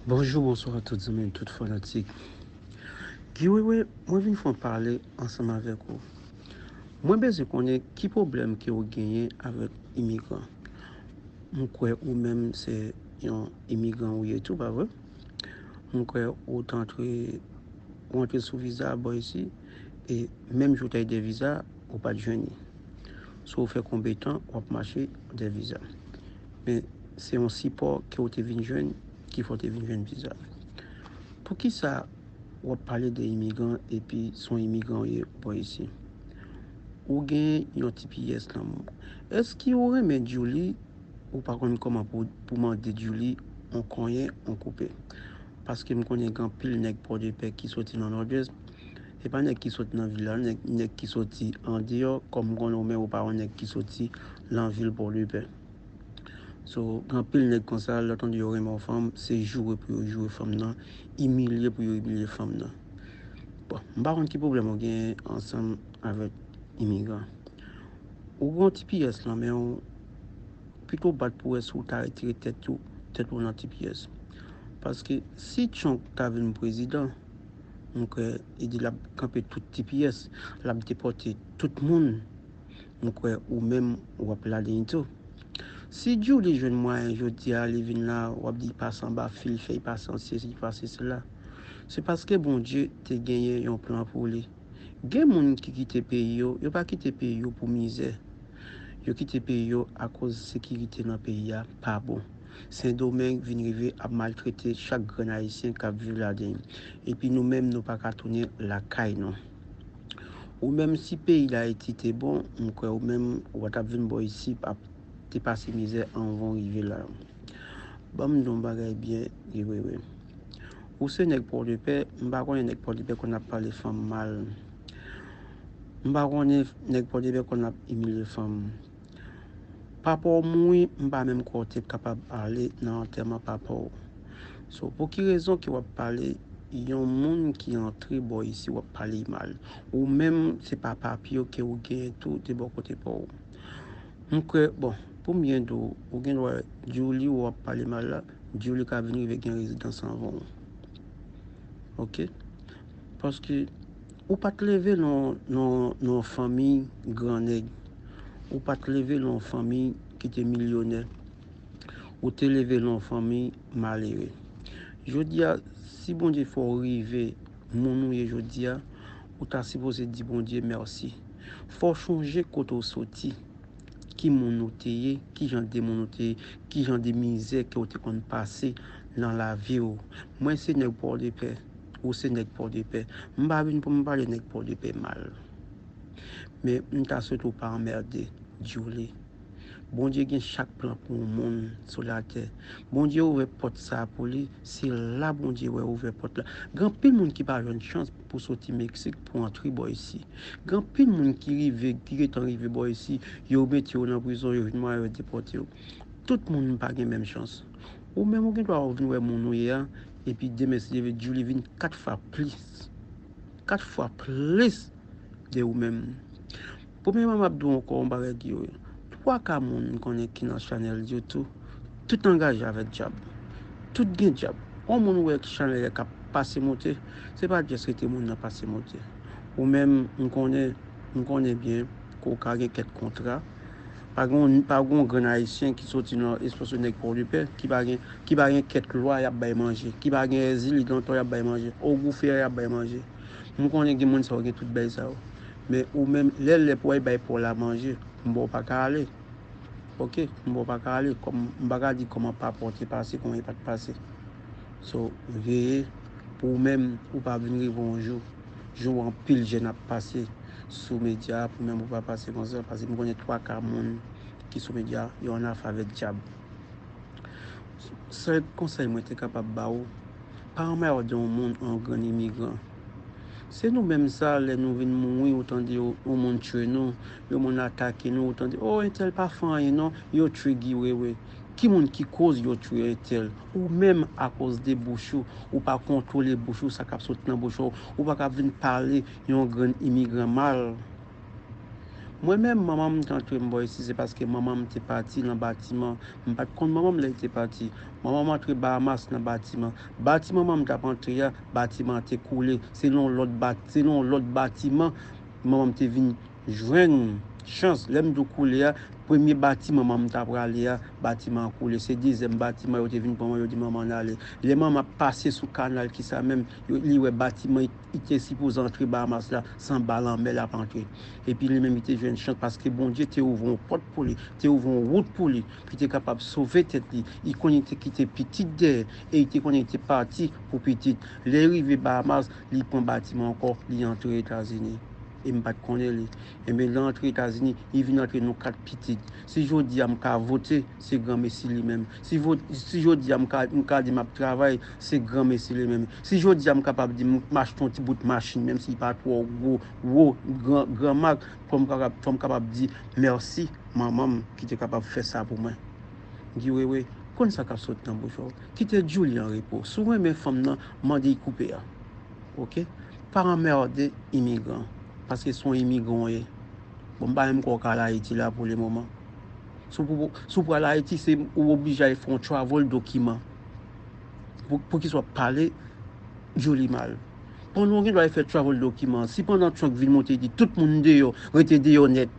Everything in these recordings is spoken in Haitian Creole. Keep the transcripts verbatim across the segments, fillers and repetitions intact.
Bonjou, bonswa tout zanmi, tout fanatik. Guy Wewe, mwen vin fè yon pale ansanm avèk ou. Mwen bezwen konnen ki pwoblèm ke ou genyen avèk imigran. Mwen kwè ou menm se yon imigran ou ye tou, pa vre? Mwen kwè ou t antre, ou antre sou viza bò isi, e menm jou w t al de viza, ou pa t jwenn li. So, ou fè konbyen tan w ap mache de viza? Men se yon sipò ke w te vin jwenn ki fè w te vin jwenn viza. Poukisa w ap pale de imigran epi se yon imigran w ye bò isi? Ou gen yon T P S nan men w. Èske ou renmen Djouly? Ou pa konn kòman pou, pou mande Djouly on konyen, on koupe. Paske m konnen gen anpil nèg Pòdepè ki soti nan Nòdwès. Se pa nèg ki soti nan vil la, nèg, nèg ki soti andeyò, kòm m konnen ou menm ou pa yon nèg ki soti nan vil Pòdepè. So, gen anpil nèg konsa, lè w tande yo renmen yon fanm, se joure pou yo joure fanm nan, imilye pou yo imilye fanm nan. Bon, m pa konn ki pwoblèm ou gen ansanm avèk imigran. Ou gen yon T P S nan men w, pito w bat pou wè si w ta retire tèt ou, tèt ou nan T P S. Paske si Trump ta vin prezidan, m kwè li di l ap kanpe tout T P S, l ap depòte tout moun. M kwè ou menm w ap ladan l tou. Si Djouly jwenn mwayen jodi a, li vin la, w ap di l pase anba fil, fè l pase an sesi, pase sela. Se paske Bondye te genyen yon plan pou li. Gen moun ki kite peyi yo, yo pa kite peyi yo pou mizè. Yo kite peyi yo akoz sekirite nan peyi a pa bon. Sendomeng vin rive ap maltrete chak grenn Ayisyen k ap viv ladan l. Epi nou menm, nou pa ka tounen lakay nou. Ou menm, si peyi Dayiti te bon, m kwè ou menm, ou pa t ap vin bò isi, ap te pase mizè anvan w rive la. Ban m di w yon bagay byen, Guy Wewe. Ou se nèg Pòdepè, m pa konnen nèg Pòdepè konn ap pale fanm mal. M pa konnen nèg Pòdepè konn ap imilye fanm. Papa w mouri, m pa menm kwè w te kapab ale nan antèman papa w. So, pou ki rezon ke w ap pale yon moun ki antre bò isi, w ap pale mal? Ou menm, se pa papye w ke ou genyen tou de bò kote pa w. M kwè, bon, pou m byen di w, ou gen dwa, Djouly w ap pale mal la, Djouly ka vin rive gen rezidans anvan w. Oke? Paske ou pa t leve nan, nan, nan yon fanmi gran nèg. Ou pa t leve nan yon fanmi ki te milyonè. Ou te leve nan yon fanmi malere. Jodi a, si Bondye fè w rive moun ou ye jodi a, ou ta sipoze di Bondye mèsi. Fò w chonje kote w soti, ki moun ou te ye, ki jan de moun ou te ye, ki jan de mizè ke w te konn pase nan lavi w. Mwen se nèg Pòdepè, ou se nèg Pòdepè. M pa vin pou m pale nèg Pòdepè mal. Men m ta swete w pa anmède Djouly. Bondye gen chak plan pou yon moun sou latè. Bondye ouvè pòt sa pou li, se la Bondye wè ouvè pòt la. Gen anpil moun ki pa jwenn chans pou soti Meksik pou antre bò isi. Gen anpil moun ki rive, ki gentan rive bò isi, yo mete yo nan prizon, yo jwenn mwayen yo depòte yo. Tout moun pa gen menm chans. Ou menm ou gen dwa ou vin wè moun ou ye a, epi demen si Dye vle Djouly vin kat fwa plis. Kat fwa plis de ou menm. Premyèman, m ap di w ankò yon bagay ki yo. Twa ka moun m konnen ki nan chanèl YouTube, tout angaje avèk dyab. Tout gen dyab. On moun ou wè ki chanèl la k ap pase moute, se pa just rete moun nan pase moute. Ou menm, m konnen, m konnen byen ke w ka gen kèk kontra. Pa gen, pa gen yon grenn Ayisyen ki soti nan espas nèg Pòdepè ki pa gen, ki pa gen kèk lwa y ap bay manje, ki pa gen èzili dantò y ap bay manje, ogou fè y ap bay manje. M konnen gen moun sa yo gen tout bagay sa yo. Men ou menm, lè lè pou w al bay pò la manje, m ba w pa ka ale. Oke, m ba w pa ka ale. Kòm, m pa ka di kòman pa pò te pase, kòman e pa t pase. So, veye pou ou menm, ou pa vin rive yon jou, jan anpil jèn ap pase sou medya, pou menm ou pa pase konsa, paske m konnen twa ka moun ki sou medya, yo annafè avèk dyab. Sèl konsèy mwen te kapab ba ou, pa anmède yon moun, yon grenn imigran. Se nou menm sa, lè nou vin mouri, ou tande yo, yon moun tchwe nou, yon moun atake nou, ou tande, o, entèl pa fè anyen non, yo tchwe Guy Wewe. Ki moun ki koz yo tchwe entèl? Ou menm, akoz de bouch ou, ou pa kontwole bouch ou, sa k ap sot nan bouch ou, ou pa ka vin pale yon grenn imigran mal. Mwen menm, manman m te antre m bò isi, se paske manman m te pati nan batiman. M pa t konn manman m lè l te pati. Manman m antre Bahamas nan batiman. Batiman manman m t ap antre a, batiman an te koule. Se nan yon lòt bat, se nan yon lòt batiman manman m te vin jwenn chans. Lè m di w koule a, premye batiman manman m t ap prale a, batiman an koule. Se dezyèm batiman yo te vin pran mwen, yo di manman n ale. Lè manman ap pase sou kanal ki sa menm, yo, li wè batiman li te sipoze antre Bahamas la, se anba lanmè l ap antre. Epi li menm li te jwenn chans paske Bondye te ouvri yon pòt pou li, te ouvri yon wout pou li, ki te kapab sove tèt li. Li konnen li te kite pitit dèyè e li te konnen li te pati pou pitit. Lè li rive Bahamas, li pran batiman ankò, li antre Etazini. E m pa t konnen li. Enben, lè l antre Etazini, li vin antre nan kat pitit. Si jodi a m ka vote, se granmesi li menm. Si, vo, si jodi a m ka, m ka di m ap travay, se granmesi li menm. Si jodi a m kapab di m, m achte yon ti bout machin, menm si li pa twò gwo, wo, gran, gran mak, fò m kapab, fò m kapab di mèsi manman m ki te kapab fè sa pou mwen. M di, Wewe, konn sa k ap sot nan bouch ou. Kite Djoulie an repo. Si w renmen fanm nan, mande l koupe a. Oke? Pa anmède imigran. Paske se yon imigran w ye. Bon, m pa menm kwè w ka al Ayiti la pou le moman. Si w pou, si w pral Ayiti, se ou oblije al fè yon travel dokiman. Pou, poukisa w ap pale Djoulie mal? Pandan w gen dwa al fè travel dokiman, si pandan Trump vin monte, li di tout moun deyò, rete deyò nèt.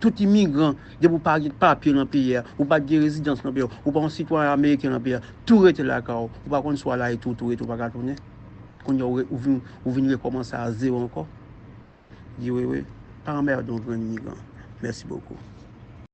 Tout imigran, depi w pa gen papye nan peyi a, ou pa gen rezidans nan peyi a, ou pa yon sitwayen ameriken nan peyi a, tou rete lakay ou. Ou pa konn si w al Ayiti, ou tou rete, ou pa ka tounen. Kounye a, ou re-, ou vin, ou vin rekòmanse a zewo ankò. Di Wewe, pa anmède yon grenn imigran. Mèsi bokou.